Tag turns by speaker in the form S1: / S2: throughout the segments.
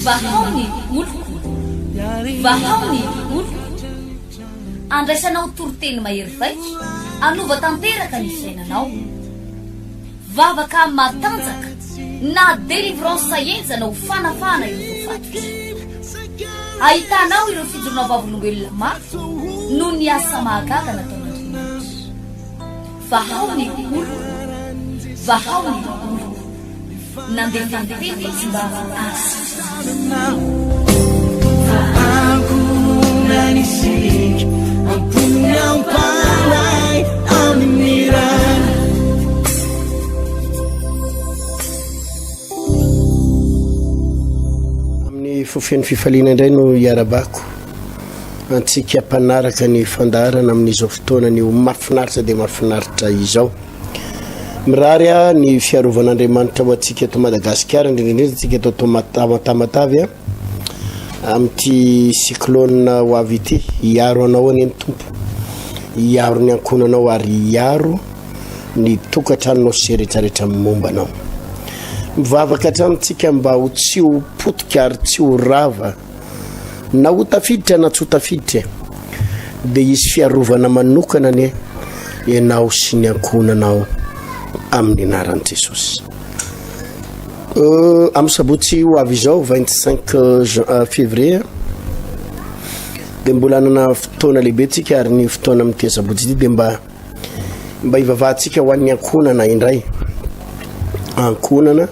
S1: Vahao ny oloko, vahao ny oloko. Andraisanao toriteny mahery vaika, hanova tanteraka ny fiainanao. Vavaka matanjaka na délivrance henjana ho fanafahana ireo voafatotra. Ahitanao ireo fijoroana vavolombelona mafy noho ny asa mahagaga nataon'Andriamanitra. Vahao ny oloko, vahao ny oloko. Nandefa ny teny izy mba hahasitrana.
S2: Amin'ny fo feno fifaliana indray no iarabako antsika mpanaraka ny fandaharana amin'izao fotoana ny ho mahafinaritra dia mahafinaritra izao. Mirary aho ny fiarovan'Andriamanitra ho antsika eto Madagasikara, indrindra indrindra antsika eto Tamatave amin'ity cyclone ho avy ity. Hiaro anao anie ny Tompo, hiaro ny ankohonanao ary hiaro ny tokantranonao sy izay rehetrarehetra momba anao. Mivavaka hatrany tsika mba ho tsy ho potika ary tsy ho rava Na ho tafiditra na tsy ho tafiditra e, dia hisy fiarovana manokana anie ianao sy ny ankohonanao amin'ny anaran'i Jesosy. Euh, amin'ny sabotsy ho avy izao 25 euh, février dia mbola hanana fotoana lehibe tsika ary ny fotoana amin'ity sabotsy ity dia mba Mba hivavahantsika ho an'ny ankohonana indray. Ankohonana,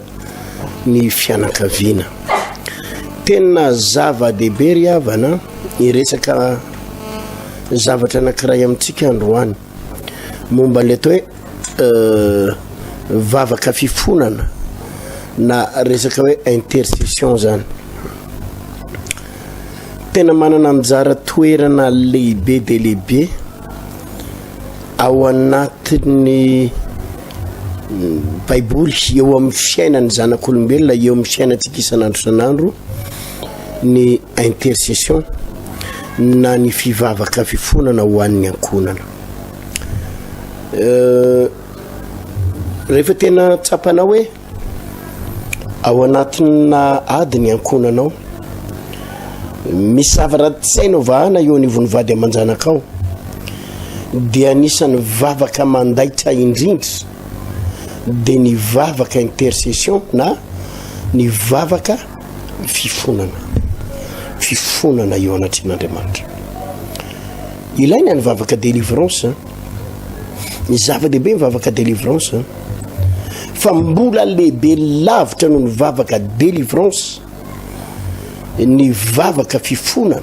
S2: ny fianakaviana. Tena zava-dehibe ry havana ny resaka zavatra anankiray amintsika androany momba ilay atao hoe euh, vavaka fifonana na resaka hoe intercession zany. Tena manana anjara toerana lehibe dia lehibe ao anatin'ny Baiboly, eo amin'ny fiainan'ny zanak'olombelona, eo amin'ny fiainantsika isan'andro isan'andro ny intercession na ny fivavaka fifonana ho an'ny ankohonana. Euh, rehefa tena tsapanao hoe Ao anatina ady ny ankohonanao. Misy zavatra tsy hainao vahana eo anivon'ny vady aman-janakao. Dia anisan'ny vavaka mandaitra indrindra dia ny vavaka intercession na ny vavaka fifonana. Fifonana eo anatrehan'Andriamanitra. Ilaina ny vavaka délivrance. Ny zava-dehibe ny vavaka délivrance fa mbola lehibe lavitra noho ny vavaka délivrance ny vavaka fifonana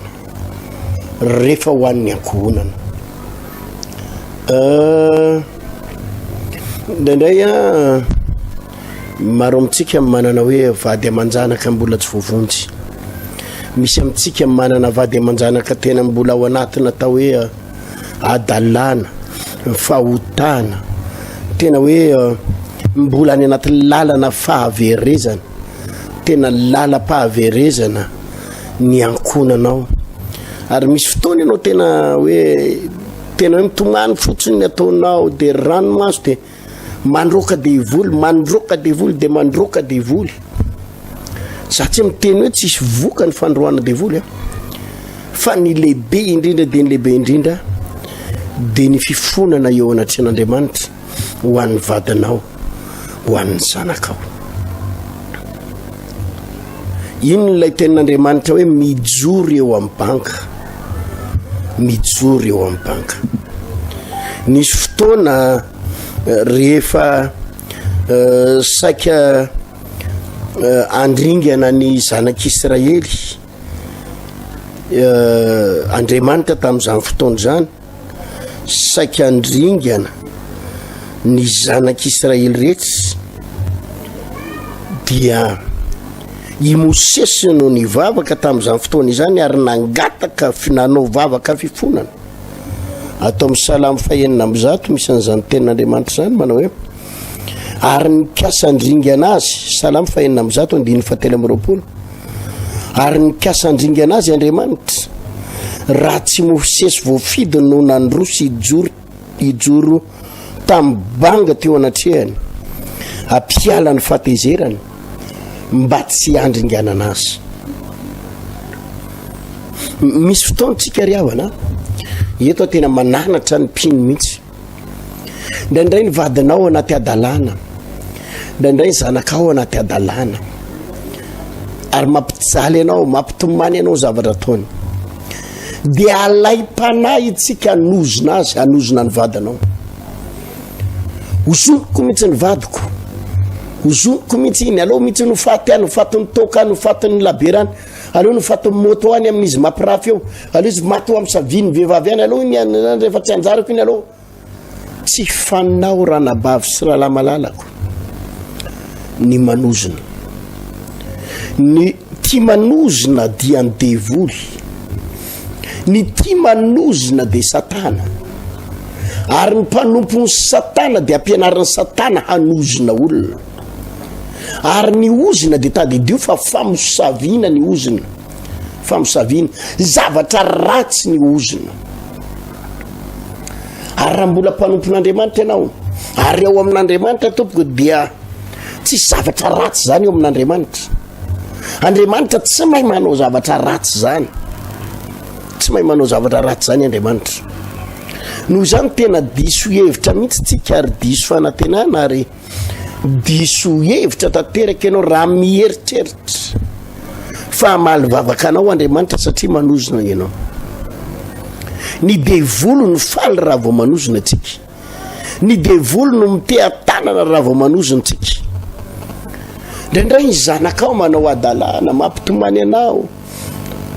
S2: rehefa ho an'ny ankohonana. Euh, indraindray a maro amintsika manana hoe vady aman-janaka mbola tsy voavonjy. Misy amintsika manana vady aman-janaka tena mbola ao anatina atao hoe Hadalana, fahotana, tena hoe mbola any anaty lalana fahaverezana, tena lalam-pahaverezana ny ankohonanao. Ary misy fotoana ianao tena hoe tena hoe mitomany fotsiny ny ataonao de ranomaso de Mandroaka devoly, mandroaka devoly dia mandroaka devoly. Za tsy miteny hoe tsisy voka ny fandroahana devoly a. Fa ny lehibe indrindra dia ny lehibe indrindra dia ny fifonana eo anatrehan'Andriamanitra ho an'ny vadinao, ho an'ny zanakao. Inona ilay tenin'Andriamanitra hoe mijoro eo amin'ny banka? Mijoro eo amin'ny banka. Nisy fotoana eh, rehefa eh, saika eh, andringana ny zanak'Israely Andriamanitra tamin'izany fotoana izany Saika handringana ny zanak'Israely rehetra dia i Mosesy no nivavaka tamin'izany fotoana izany ary nangataka nanao vavaka fifonana. Ato amin'ny Salamo fahenina amby zato misy an'izany tenin'Andriamanitra izany manao hoe ary nikasa handringana azy, Salamo fahenina amby zato andininy fahatelo amby roapolo. Ary nikasa handringana azy Andriamanitra, raha tsy Mosesy voafidy no nandroso hijoro hijoro tamin'ny banga teo anatrehany, hampiala ny fahatezerany. mba tsy handringanana azy. Misy fotoana tsika ry havana, eto aho tena mananatra ny mpino mihitsy. Indraindray ny vadinao anaty hadalana, indraindray ny zanakao anaty hadalana, ary mampijaly anao, mampitomany anao zavatra ataony. Dia alaim-panahy tsika hanozona azy, hanozona ny vadinao. Hozoniko mihitsy ny vadiko, hozoniko mihitsy iny, aleo mihitsy no faty any, ho fatin'ny toaka any, ho fatin'ny labiera any, aleo no fatin'ny moto any amin'izy mampirafy eo, aleo izy maty ho amin'ny savian'ny vehivavy any, aleo iny any, rehefa tsy anjarako iny aleo. Tsy fanao ranabavy sy rahalahy malalako ny manozona. Ny tia manozona dia ny devoly. Ny tia manozona dia satana. Ary ny mpanompon'i satana dia ampianarin'i satana hanozona olona. Ary ny ozona dia tadidio fa famosaviana ny ozona. Famosaviana. Zavatra ratsy ny ozona. Ary raha mbola mpanompon'Andriamanitra ianao, ary ao amin'Andriamanitra tompoko dia tsisy zavatra ratsy zany eo amin'Andriamanitra. Andriamanitra tsy mahay manao zavatra ratsy zany. Tsy mahay manao zavatra ratsy zany Andriamanitra. Noho izany tena diso hevitra mihitsy tsika ary diso fanantenana ary Diso hevitra tanteraka ianao raha mieritreritra fa hamaly vavaka anao Andriamanitra satria manozona ianao. Ny devoly no faly raha vao manozona antsika. Ny devoly no miteha-tanana raha vao manozona antsika. Indraindray ny zanakao manao hadalana, mampitomany anao.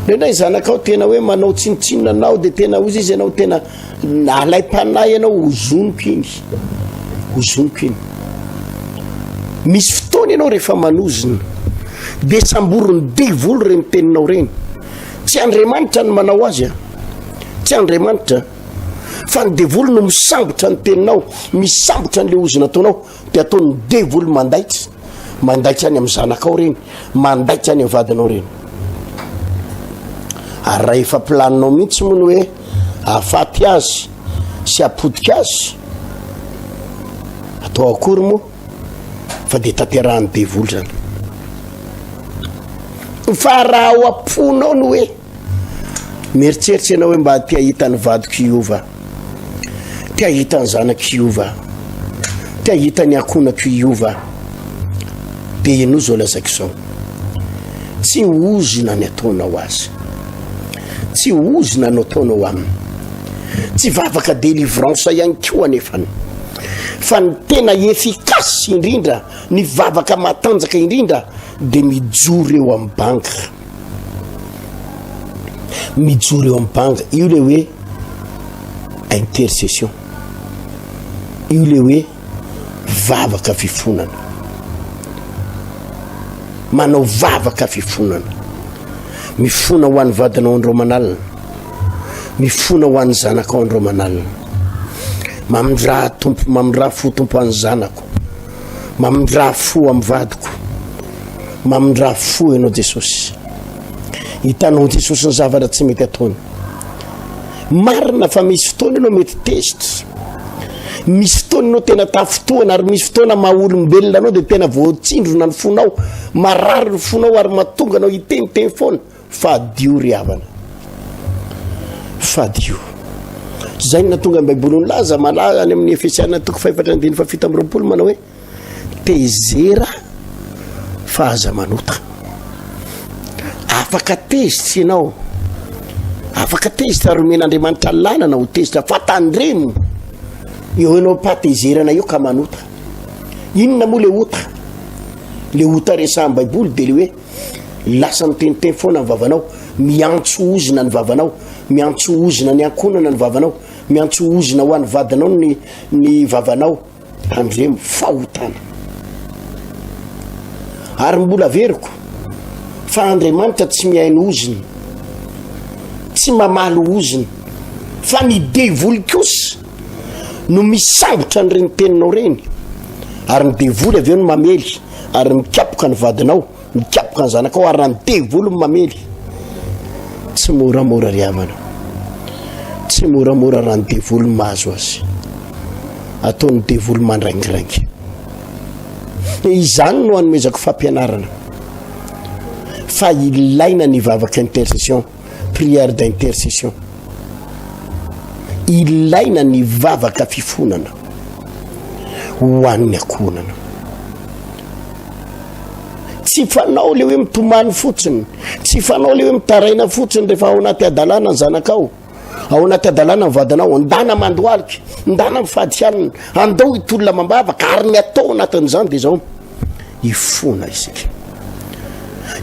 S2: Indraindray ny zanakao tena hoe manao tsinontsinona anao dia tena hozy izy ianao tena alaim-panahy ianao hozoniko iny. Hozoniko iny. Misy fotoana ianao rehefa manozona dia samborin'ny devoly ireny teninao ireny. Tsy Andriamanitra no manao azy a. Tsy Andriamanitra. Fa ny devoly no misambotra ny teninao, misambotra an'ilay ozona ataonao. Dia ataon'ny devoly mandaitra, mandaitra any amin'ny zanakao ireny, mandaitra any amin'ny vadinao ireny. Ary raha efa planinao mihitsy moa ny hoe hahafaty azy sy hapotika azy, atao akory moa fa dia tanterahan'ny devoly izany. Fa raha ao am-ponao ny hoe Mieritreritra ianao hoe mba te hahita ny vadiko hiova, te hahita ny zanako hiova, te hahita ny ankohonako hiova. Dia henoy izao lazaiko izao. Tsy ozona ny ataonao azy. Tsy ozona no ataonao aminy. Tsy vavaka délivrance ihany koa anefany. Fa ny tena efficace indrindra, ny vavaka matanjaka indrindra dia mijoro eo amin'ny banque. Mijoro eo amin'ny banga. Io le hoe intercession. Io le hoe vavaka fifonana. Manao vavaka fifonana. Mifona ho an'ny vadinao andro aman'alina. Mifona ho an'ny zanakao andro aman'alina. Mamindrà Tompo, mamindrà fo Tompo an'ny zanako. Mamindrà fo amin'ny vadiko. Mamindrà fo ianao Jesosy. Hitanao Jesosy ny zavatra tsy mety ataony. Marina fa misy fotoana ianao mety tezitra. Misy fotoana ianao tena tafintohana ary misy fotoana maha olombelona anao dia tena voatsindrona ny fonao, marary ny fonao ary mahatonga anao hiteniteny foana. Fadio ry havana. Fadio. Izay no nahatonga ny Baiboly nilaza malaza any amin'ny Efesiana toko fahefatra andininy fahafito amby roapolo manao hoe tezera fa aza manota. Afaka tezitra ianao. Afaka tezitra ary omen'Andriamanitra lalana ho tezitra fa tandremo eo ianao am-pahatezerana eo ka manota. Inona moa le ota? Le ota resahan'ny Baiboly dia le hoe Lasa miteniteny foana ny vavanao, miantso ozona ny vavanao, miantso ozona ny ankohonana ny vavanao, miantso ozona ho an'ny vadinao ny ny vavanao. Tandremo, fahotana. Ary mbola averiko fa Andriamanitra tsy mihaino ozona, tsy mamaly ozona, fa ny devoly kosa no misambotra an'ireny teninao ireny, ary ny devoly avy eo no mamely ary mikapoka ny vadinao. Mikapoka ny zanakao ary raha ny devoly no mamely. Tsy moramora ry havana. Tsy moramora raha ny devoly no mahazo azy. Ataon'ny devoly mandraingiraingy. Izany no anomezako fampianarana. Fa ilaina ny vavaka intercession, prière d'intercession. Ilaina ny vavaka fifonana ho an'ny ankohonana. Tsy fanao le hoe mitomany fotsiny, tsy fanao le hoe mitaraina fotsiny rehefa ao anaty hadalana ny zanakao. Ao anaty hadalana ny vadinao, andana mandohalika, ndana mifady hanina, andao hitolona amam-bavaka, ary ny atao anatin'izany dia izao, hifona isika.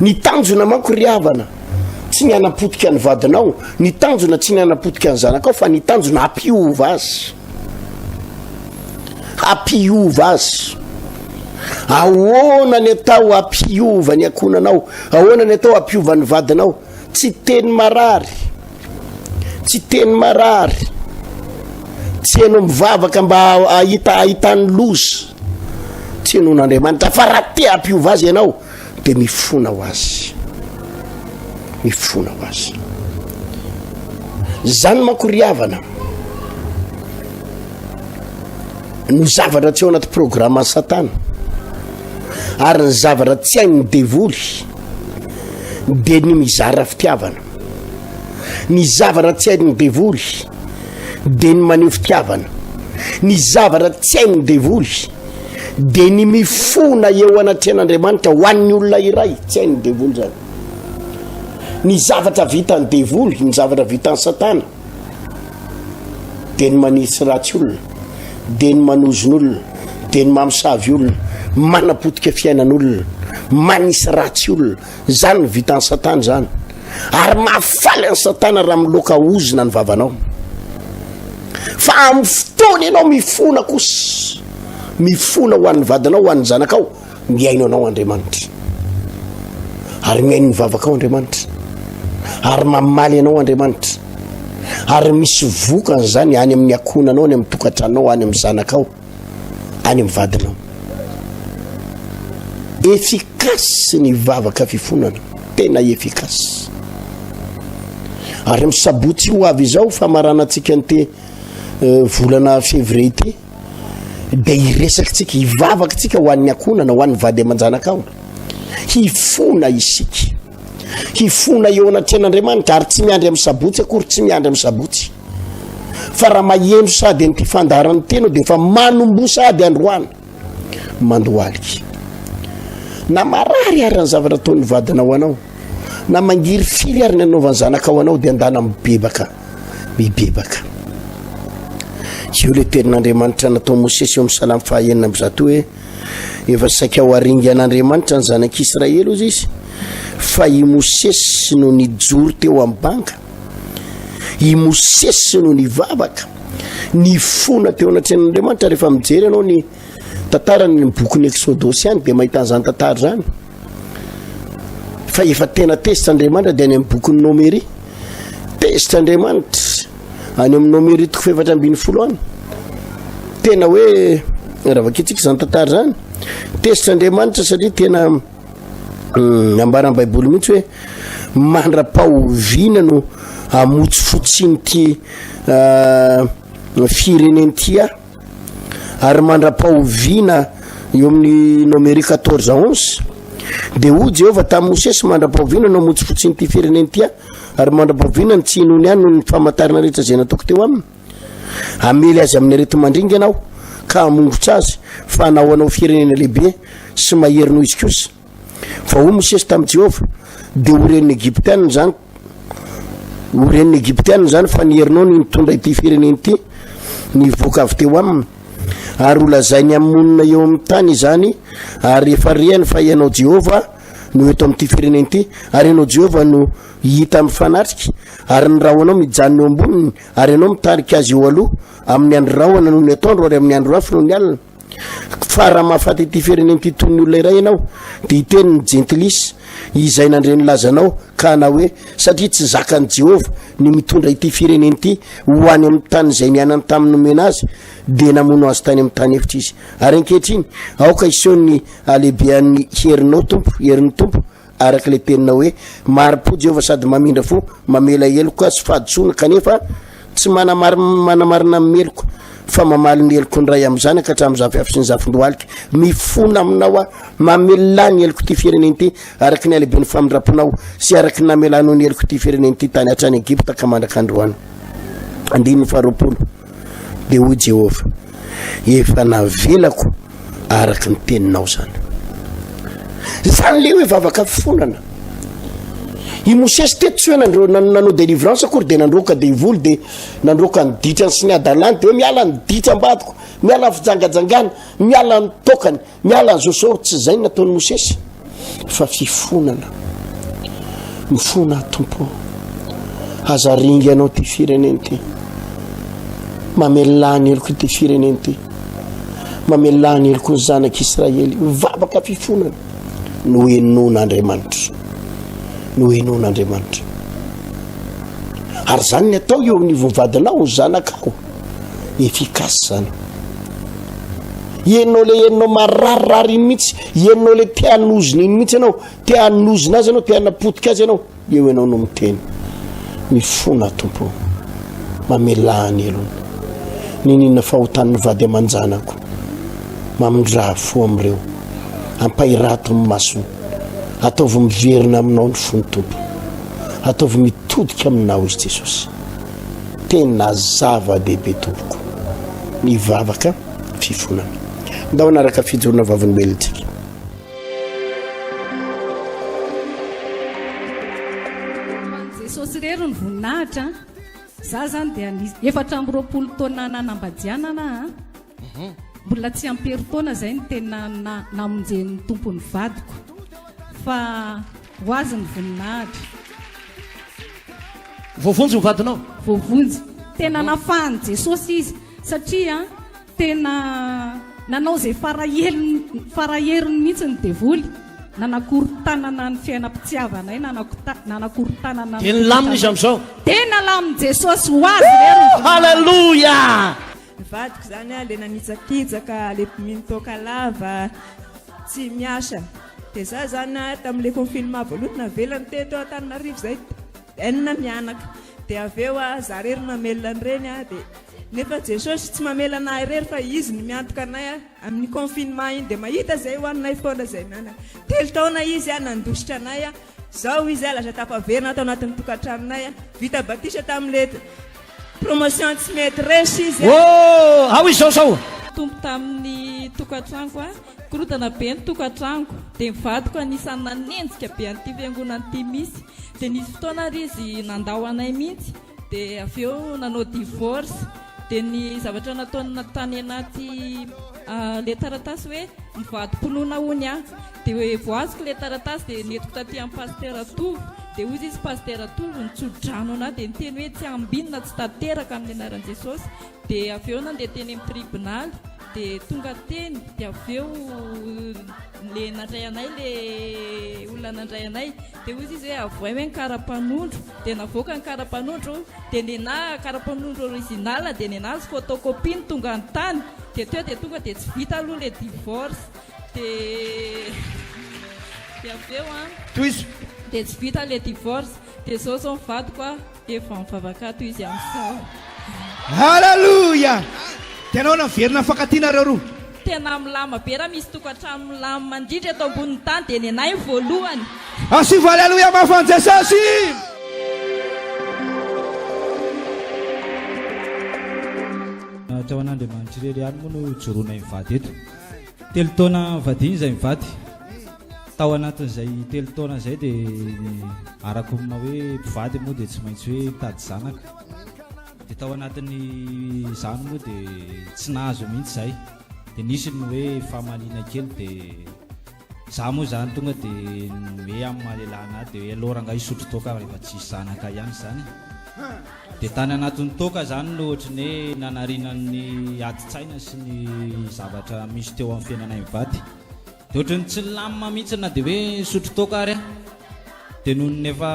S2: Ny tanjona manko ry havana, tsy ny hanapotika ny vadinao, ny tanjona tsy ny hanapotika ny zanakao, fa ny tanjona hampiova azy. Hampiova azy. Ahoana ny atao hampiova ny ankohonanao? Ahoana ny atao hampiova ny vadinao? Tsy teny marary. Tsy teny marary. Tsy ianao mivavaka mba ahita ahitany loza. Tsy henoin'Andriamanitra fa raha te hampiova azy ianao dia mifona ho azy. Mifona ho azy. Zany manko ry havana no zavatra tsy ao anaty programan'i Satana ary ny zavatra tsy hain'ny devoly dia ny mizara fitiavana. Ny zavatra tsy hain'ny devoly dia ny maneho fitiavana. Ny zavatra tsy hain'ny devoly dia ny mifona eo anatrehan'Andriamanitra ho an'ny olona iray. Tsy hain'ny devoly zany. Ny zavatra vitan'ny devoly, ny zavatra vitan'ny satana dia ny manisy ratsy olona, dia ny manozon'olona, dia ny mamosavy olona, manapotika fiainan'olona, manisy ratsy olona. Zany ny vitan'i satana zany. Ary mahafaly an'i satana raha miloaka ozona ny vavanao. Fa amin'ny fotoana ianao mifona kosa, mifona ho an'ny vadinao, ho an'ny zanakao, mihaino anao Andriamanitra. Ary mihaino ny vavakao Andriamanitra. Ary mamaly anao Andriamanitra. Ary misy vokany zany any amin'ny akonanao, any amin'ny tokantranonao, any amin'ny zanakao. any amin'ny vadinao. Efficace ny vavaka fifonana, tena efficace. Ary amin'ny sabotsy ho avy izao famaranantsika an'ity eh, volana février ity dia hiresaka tsika, hivavaka tsika ho an'ny akonana, ho an'ny vady aman-janakao. Hifona isika. Hifona eo anatrehan'Andriamanitra ary tsy miandry amin'ny sabotsy akory, tsy miandry amin'ny sabotsy. Fa raha maheno sady an'ity fandaharan'ny tena dia efa manomboha sady androany mandohalika. Na marary ary ny zavatra ataon'ny vadinao anao, na mangirifiry ary ny anaovan'ny zanakao anao dia andana mibebaka, mibebaka. Io le tenin'Andriamanitra natao Mosesy eo amin'ny salamo faha 106 hoe Efa saika ho aringan'Andriamanitra ny zanak'Israely, hozy izy, fa i Mosesy no nijoro teo amin'ny banga. I Mosesy no nivavaka, nifona teo anatrehan'Andriamanitra. Rehefa mijery ianao ny tantarany ny bokin'ny Eksodosy any dia mahita an'izany tantara izany. Fa efa tena tezitra Andriamanitra dia any amin'ny bokin'ny Nomery. Tezitra Andriamanitra. Any amin'ny Nomery toko 14 any. Tena hoe raha vakintsika izany tantara izany, tezitra Andriamanitra satria tena mm, ambaran'ny Baiboly mihitsy hoe mandra-pahoviana no hamotsifotsian'ity uh, firenena ity ahy ary mandra-pahoviana eo amin'ny Nomery 14 11 dia hoy Jehovah tamin'i Mosesy mandra-pahoviana no hamotsifotsian'ity firenena ity ahy Ary mandra-pahoviana ny tsy hinoany ahy noho ny famantarana rehetra izay nataoko teo aminy? Hamely azy amin'ny areti-mandringana aho, ka hamongotra azy, fa hanao anao firenena lehibe sy mahery noho izy kosa. Fa hoy Mosesy tamin'i Jehovah, Dia ho ren'ny Egyptiana izany, ho ren'ny Egyptiana izany fa ny herinao no nitondra ity firenena ity nivoaka avy teo aminy. Ary holazainy amin'ny monina eo amin'ny tany izany, ary efa reny fa ianao Jehovah no eto amin'ity firenena ity, ary ianao Jehovah no hita mifanatrika, ary ny rahonao mijanona eo amboniny, ary ianao mitarika azy eo aloha, amin'ny andro rahona noho ny atoandro, ary amin'ny andro afo noho ny alina. Fa raha mahafaty ity firenena ity toy ny olona iray ianao, dia hiteny ny jentilisa izay nandre ny lazanao, ka hanao hoe, Satria tsy zakan'i Jehovah ny mitondra ity firenena ity ho any amin'ny tany izay nianany tamin'ny nomena azy, dia namono azy tany amin'ny tany efitra izy. Ary ankehitriny, aoka hiseho ny halehibean'ny herinao, Tompo, herin'ny Tompo, araka ilay teninao hoe, Mahari-po Jehovah sady mamindra fo, mamela heloka sy fahadisoana, kanefa. Tsy manamarina ny meloka fa mamaly ny heloky ny ray amin'ny zanaka hatramin'ny zafiafy sy ny zafindohalika. Mifona aminao aho, mamelà ny helok'ity firenena ity araka ny halehiben'ny famindram-ponao sy araka ny namelanao ny helok'ity firenena ity tany hatrany Egypta ka mandraka androany. Andininy faharoapolo. Dia hoy Jehovah, Efa navelako araka ny teninao izany. Izany le hoe vavaka fifonana. I Mosesy teto tsy hoe nandro- nan- nanao délivrance akory dia nandroaka devoly dia nandroaka ny ditrany sy ny hadalany dia hoe miala ny ditra ambadiko, miala ny fijangajangana, miala ny tokany, miala ny zao tsy izay ny nataon'i Mosesy fa fifonana. Mifona aho Tompo ô. Aza ringanao ity firenena ity. Mamelà ny heloko ity firenena ity. Mamelà ny heloko ny zanak'Israely. Mivavaka fifonana. No henoin'Andriamanitra. No henoin'Andriamanitra. Ary izany ny atao eo anivon'ny vadinao, ny zanakao. Efficace izany. Ianao le ianao mararirary iny mihitsy, ianao le te hanozona iny mihitsy ianao, te hanozona azy ianao, te hanapotika azy ianao. Eo ianao no miteny. Mifona Tompo ô. Mamelà ny helony. Niniana fahotan'ny vady aman-janako. Mamindrà fo amin'ireo. Ampahirato ny masony. Ataovy miverina aminao ny fony Tompo. Ataovy mitodika aminao izy Jesosy. Tena zava-dehibe tompoko ny vavaka fifonana. Ndao hanaraka fijoroana vavolombelona tsika.
S3: Jesosy irery ny voninahitra. Za zany dia 24 taona nanambadianana a. Mhm. Mbola tsy ampy herintaona izay no tena namonjen'ny Tompo ny vadiko. Fa ho azy ny voninahitra.
S4: Voavonjy ny vadinao?
S3: Voavonjy. Tena nafahan'i Jesosy izy satria tena nanao izay farahelony faraheriny mihitsy ny devoly. Nanakorontanana ny fiainam-pitiavanay, nanakorontanana ny
S4: Dia nilamina izy amin'izao?
S3: Dia nalamin'i Jesosy ho azy irery ny voninahitra.
S4: Haleloia!
S5: Ny vadiko izany le nanitsakitsaka, le mpimino toaka lava, tsy miasa. Dia za zany tamin'le confinement voalohany navelany teto Antananarivo zay enina mianaka. Dia avy eo za rery namelona an'ireny dia nefa Jesosy tsy mamela anah irery fa izy no miantoka anay amin'ny confinement iny dia mahita izay hohaninay foana zay mianaka. Telo taona izy nandositra anay. Zao izy lasa tafaverina ato anatin'ny tokantranonay. Vita batisa tamin'le promotion tsy mety resy izy.
S4: Oh! Ao izy zao zao.
S6: Tompo tamin'ny tokantranoko a, korontana be ny tokantranoko, dia ny vadiko anisan'ny nanenjika be an'ity fiangonana ity misy, dia nisy fotoana ary izy nandao anay mihitsy, Dia avy eo nanao divorce. Dia ny zavatra nataony tany anaty ilay taratasy hoe mivadi-pinoana hono aho. Dia hoe voazoko ilay taratasy dia nentiko taty amin'ny Pasitera Tovo. Dia hoy izy Pasitera Tovo nitso-drano anah dia niteny hoe tsy ambinina tsy tanteraka amin'ny anaran'i Jesosy. Dia avy eo nandeha teny amin'ny tribonaly. Dia tonga teny dia avy eo le nandray anay le olona nandray anay dia hoy izy hoe avoay hoe ny kara-panondro dia navoaka ny kara-panondro dia nenà kara-panondro original dia nenazy photocopie no tonga ny tany dia teo dia tonga dia tsy vita aloha le divorce dia dia avy eo an
S4: Tohizo.
S6: dia tsy vita le divorce dia zao zao ny vadiko a Efa mivavaka ato izy amin'izao.
S7: Haleloia! Dia nahoana miverina mifankatia nareo roa?
S6: Tena milama be raha misy tokantrano milamina indrindra eto ambonin'ny tany dia nenay ny voalohany.
S7: Asivo Haleloia mafy an'i Jesosy!
S8: Teo an'Andriamanitra irery ihany moa no ijoroanay mivady eto. Telo taona nivadiana izay mivady. Tao anatin'izay telo taona izay dia araka ny maha hoe mpivady moa dia tsy maintsy hoe mitady zanaka. Dia tao anatin'ny izany moa dia tsy nahazo mihitsy izahay. Dia nisy ny hoe famaliana kely dia izaho moa izany tonga dia hoe amin'ny maha lehilahy an'ahy dia hoe aleo rangahy hisotro toaka rehefa tsisy zanaka ihany izany e. Dia tany anatin'ny toaka izany no ohatry ny hoe nanariana ny adin-tsaina sy ny zavatra misy teo amin'ny fiainanay mivady. Dia ohatry ny tsy nilamina mihitsy na dia hoe nisotro toaka ary aho. Dia nony efa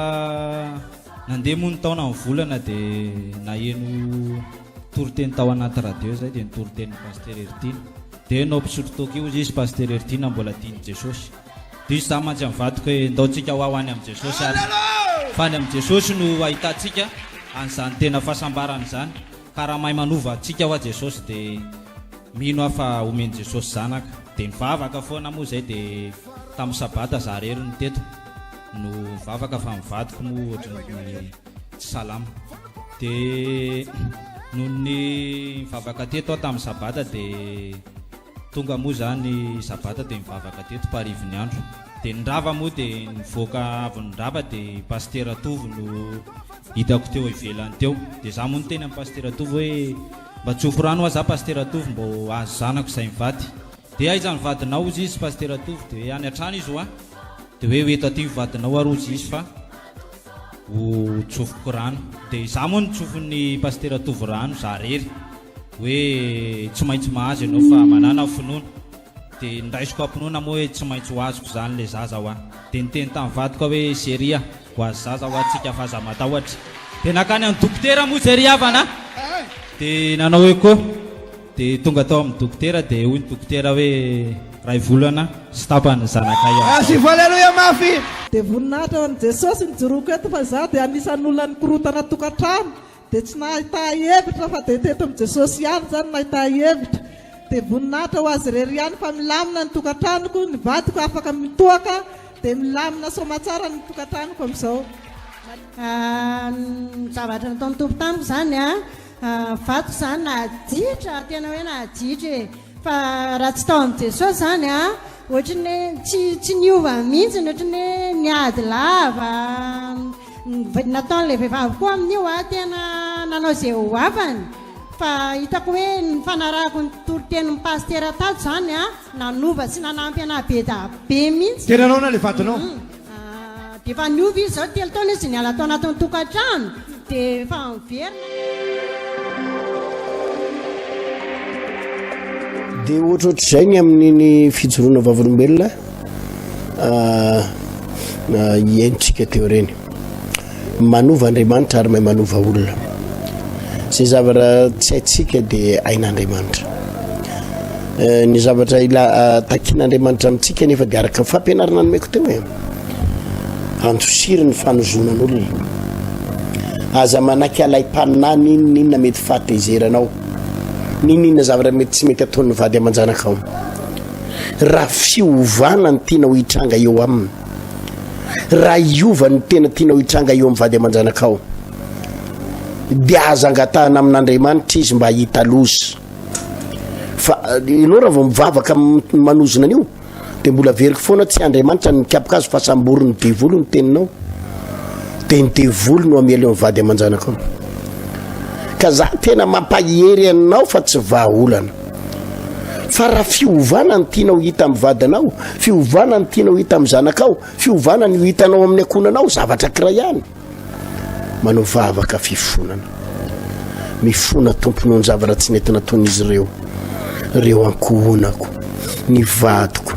S8: nandeha moa ny taona ny volana dia naheno toriteny tao anaty radio izay dia ny toritenin'i Pasitera Heritiana. Dia ianao mpisotro toaka io hozy izy Pasitera Heritiana mbola tian'i Jesosy. Diso za mantsy amin'ny vadiko hoe ndao tsika ho aho any amin'i Jesosy ary. Fa any amin'i Jesosy no ahitantsika. An'izany tena fahasambarana izany. Ka raha mahay manova antsika hoa Jesosy dia mino aho fa omen'i Jesosy zanaka. Dia nivavaka foana moa izay dia tamin'ny sabata za rery no teto no nivavaka fa ny vadiko moa ohatran'ny tsy salama. Dia nony nivavaka teto aho tamin'ny sabata dia Tonga moa zany sabata dia mivavaka teto mparivo ny andro dia nirava moa dia nivoaka avy nirava dia pasitera Tovo no hitako teo ivelany teo dia za moa niteny amin'i pasitera Tovo hoe mba tsofy rano hoa za pasitera Tovo mba ho azo zanako izay mivady dia aiza ny vadinao hozy izy pasitera Tovo dia hoe any an-trano izy hoa dia hoe ho eto aty ny vadinao ary hozy izy fa ho tsofiko rano dia za moa nitsofin'ny pasitera Tovo rano za rery hoe tsy maintsy mahazo ianao fa manana finoana dia niraisiko am-pinoana moa hoe tsy maintsy ho azoko izany ilay zaza hoa dia niteny tamin'ny vadiko aho hoe chérie a ho azo zaza hoa tsika fa aza matahotra dia nankany amin'ny dokotera moa izay ry havana dia nanao echo dia tonga tao amin'ny dokotera dia hoy ny dokotera hoe ray volana sy tapany ny zanakay amin'izao.
S7: Asivo aleloia mafy.
S9: Dia voninahitra ho an'i Jesosy ny joroko eto fa izaho dia anisan'ny olona nikorontana tokantrano Dia tsy nahita hevitra fa dia teto amin'i Jesosy ihany izany no nahita hevitra. Dia voninahitra ho Azy irery ihany fa milamina ny tokantranoko, ny vadiko afaka mitoaka dia milamina soamatsara ny tokantranoko amin'izao.
S10: Ny zavatra nataon'ny Tompo tamiko izany an, vadiko izany nahaditra, tena hoe nahaditra e. Fa raha tsy tao amin'i Jesosy izany an, ohatry ny hoe tsy tsy niova mihitsy, ohatry ny hoe niady lava. Ny nataon'ilay vehivavy koa amin'io a, tena nanao izay ho afany. Fa hitako hoe ny fanarahako ny toritenin'ny pasitera tato izany a, nanova sy nanampy anah be da be mihitsy.
S7: Dia nanao ahoana ilay vadinao?
S10: Dia efa niova izy izao, telo taona izy niala tao anatin'ny tokantrano, dia efa miverina.
S2: Dia ohatrohatr'izay ny amin'iny fijoroana vavolombelona. Henontsika teo ireny. Manova Andriamanitra ary mahay manova olona. Izay zavatra tsy haintsika dia hain'Andriamanitra. Eh, ny zavatra ila eh, takian'Andriamanitra amintsika nefa dia araka ny fampianarana nomeko teo e. Andosiry ny fanozonan'olona. Aza manaiky alaim-panahy n'inon'inona mety fahatezeranao. N'inon'inona zavatra mety tsy mety ataon'ny vady aman-janakao. Raha fiovana no tianao hitranga eo aminy, raha hiova no tena tianao hitranga eo amin'ny vady aman-janakao, dia aza angatahana amin'Andriamanitra izy mba hahita loza. Fa eh, ianao raha vao mivavaka manozona an'io, dia mbola averiko foana tsy Andriamanitra no mikapoka azy fa samborin'ny devoly ny teninao. Dia ny devoly no hamely eo amin'ny vady aman-janakao. Ka za tena mampahery anao fa tsy vahaolana. Fa raha fiovana no tianao hita amin'ny vadinao, fiovana no tianao hita amin'ny zanakao, fiovana no hitanao amin'ny ankohonanao, zavatra kiray ihany. Manao vavaka fifonana. Mifona Tompo noho ny zavatra tsy nety nataon'izy ireo, ireo ankohonako, ny vadiko,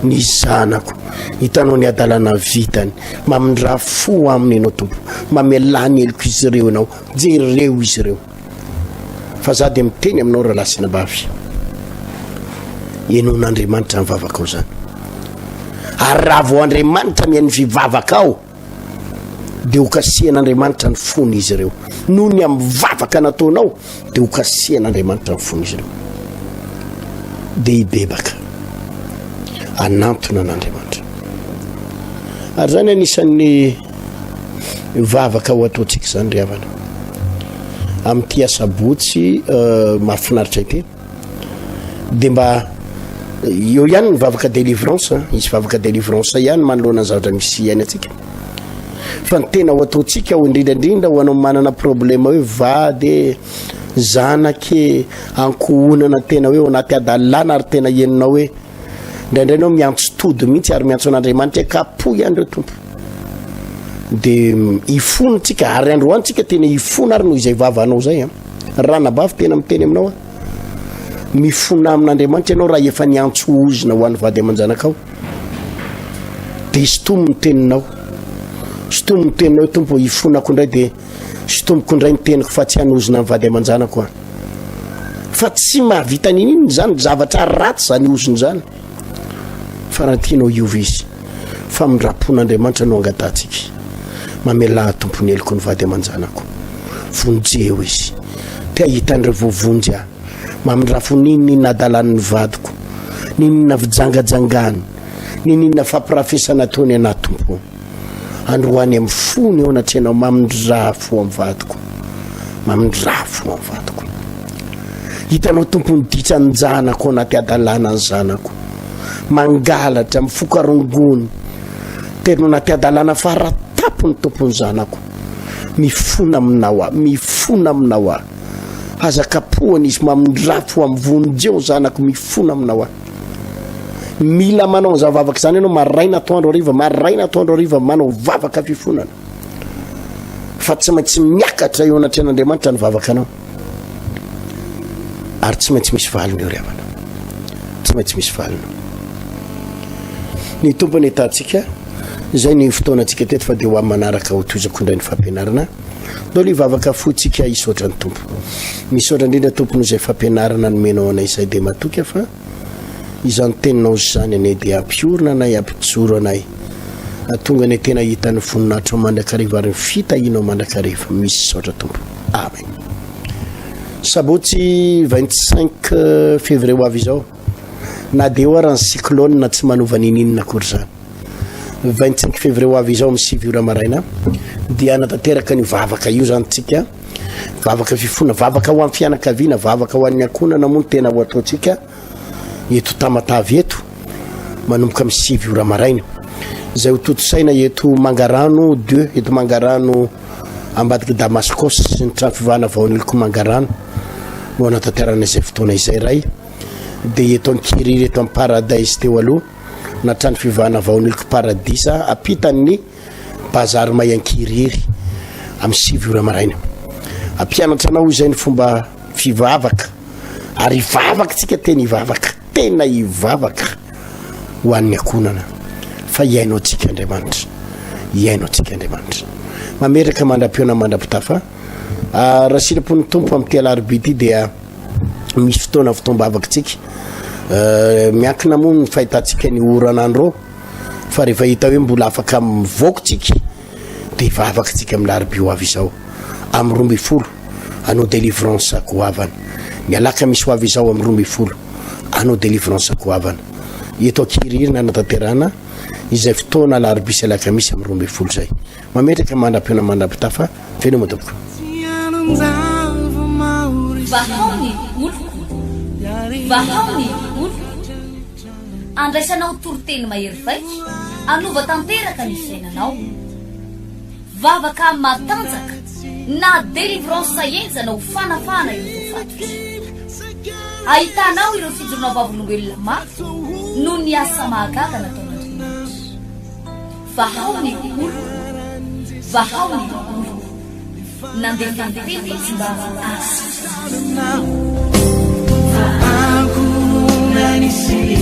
S2: ny zanako. Hitanao ny hadalana vitany. Mamindrà fo aminy ianao Tompo. Mamelà ny helok'izy ireo ianao. Jereo izy ireo. Fa za dia miteny aminao rahalahy sy anabavy, henoin'Andriamanitra ny vavakao zany. Ary raha vao Andriamanitra mihaino ny fivavakao, dia ho kasihan'Andriamanitra ny fon'izy ireo. Noho ny amin'ny vavaka nataonao, dia ho kasihan'Andriamanitra ny fon'izy ireo. Dia hibebaka, hanantona an'Andriamanitra. Ary zany anisan'ny vavaka ho ataontsika izany ry havana. Amin'ity asabotsy euh, mahafinaritra ity dia mba eo ihany ny vavaka délivrance, hisy vavaka délivrance ihany manoloana ny zavatra misy iainantsika. Fa ny tena ho ataontsika ho indrindra indrindra ho anao manana problème hoe vady e, zanaka e, ankohonana tena hoe ao anaty hadalana ary tena henonao hoe Indraindray ianao miantso tody mihitsy ary miantso an'Andriamanitra hoe kapohy ihany ireo Tompo. Dia hifona tsika ary androany tsika tena hifona ary noho izay vavanao izay an. Ranabavy tena miteny aminao aho. Mifona amin'Andriamanitra ianao raha efa niantso ozona ho an'ny vady aman-janakao. Dia sintomy ny teninao. Sintomy ny teninao Tompo hifonako indray dia Sintomiko indray ny teniko fa tsy hanozona ny vady aman-janako aho. Fa tsy mahavita n'ininona izany zavatra ratsy izany ozona izany. Fa raha tianao hiova izy, famindram-pon'Andriamanitra no angatahantsika. Mamelà Tompo ny heloko ny vady aman-janako. Vonjeo izy. Te hahita an'ireo voavonjy aho. Mamindrafo n'inon'inona hadalan'ny vadiko, n'inon'inona fijangajangany, n'inon'inona fampirafesana ataony anah Tompo o. Androany amin'ny fony eo anatrehanao mamindrafo amin'ny vadiko. Mamindrafo amin'ny vadiko. Hitanao Tompo ny ditran-janako anaty hadalana ny zanako. Mangalatra, mifoka rongony. Tena anaty hadalana faratapony Tompo ny zanako. Mifona aminao aho, mifona aminao aho. Aza kapohana izy mamindrafo amin'ny vonjeo zanako mifona aminao aho. Mila manao an'izany vavaka izany ianao maraina atoandro hariva, maraina atoandro hariva manao vavaka fifonana. Fa tsy maintsy miakatra eo anatrehan'Andriamanitra ny vavaka anao. Ary tsy maintsy misy valiny eo ry havana. Tsy maintsy misy valiny. Ny Tompo anie tatsika. Izay ny fotoanantsika teto fa dia ho amin'ny manaraka ho tohizako indray ny fampianarana. Ndao aloha hivavaka fo tsika hisaotra ny Tompo. Misaotra indrindra Tompo noho izay fampianarana nomenao anay izay dia matoky aho fa izany teninao izany anie dia hampiorina anay, hampijoro anay, hahatonga anay tena hahita ny voninahitrao mandrakariva ary ny fitahianao mandrakariva. Misaotra Tompo. Amen. Sabotsy 25 février ho avy izao. Na dia eo ara ny cyclone tsy manova ninininona akory izany. 25 février ho avy izao amin'ny 9 ora maraina dia hanatanteraka ny vavaka io zany tsika. Vavaka fifona, vavaka ho an'ny fianakaviana, vavaka ho an'ny ankohonana moa no tena ho ataontsika eto Tamatave eto manomboka amin'ny 9 ora maraina. Izay ho tontosaina eto Mangarano 2, eto Mangarano ambadiky Damaskos sy ny trano fivavahana Vaoniliko Mangarano no hanatanterahana izay fotoana izay ray. Dia eto Ankirihiry eto amin'ny Paradise teo aloha na trano fivavahana Vaoniliko Paradisa ampitan'ny Bazary May Ankirihiry amin'ny 9 ora maraina. Hampianatra anao izay ny fomba fivavaka ary hivavaka tsika tena hivavaka, tena hivavaka ho an'ny ankohonana fa hihaino antsika Andriamanitra, hihaino antsika Andriamanitra. Mametraka mandra-pihaona mandra-pitafa. Ah, raha sitrapon'ny Tompo amin'ity alarobia ity dia misy fotoana fotoam-bavaka tsika. Eh, miankina moa ny fahitantsika ny oran'andro fa rehefa hita hoe mbola afaka mivoaka tsika dia hivavaka tsika amin'ny alarobia ho avy izao amin'ny 12 hanao délivrance goavana. Ny alakamisy ho avy izao amin'ny 12 hanao délivrance goavana. Eto Ankirihiry nanatanterahana izay fotoana alarobia sy alakamisy amin'ny 12 izay. Mametraka mandra-pihaona mandra-pitafa. Veloma tompoko.
S1: Vahao ny oloko, vahao ny oloko. Andraisanao toriteny mahery vaika, hanova tanteraka ny fiainanao. Vavaka matanjaka na délivrance henjana ho fanafahana ireo voafatotra. Ahitanao ireo fijoroana vavolombelona mafy noho ny asa mahagaga nataon'Andriamanitra. Vahao ny oloko, vahao ny oloko. Nandefa ny teny izy mba hahasitrana azy.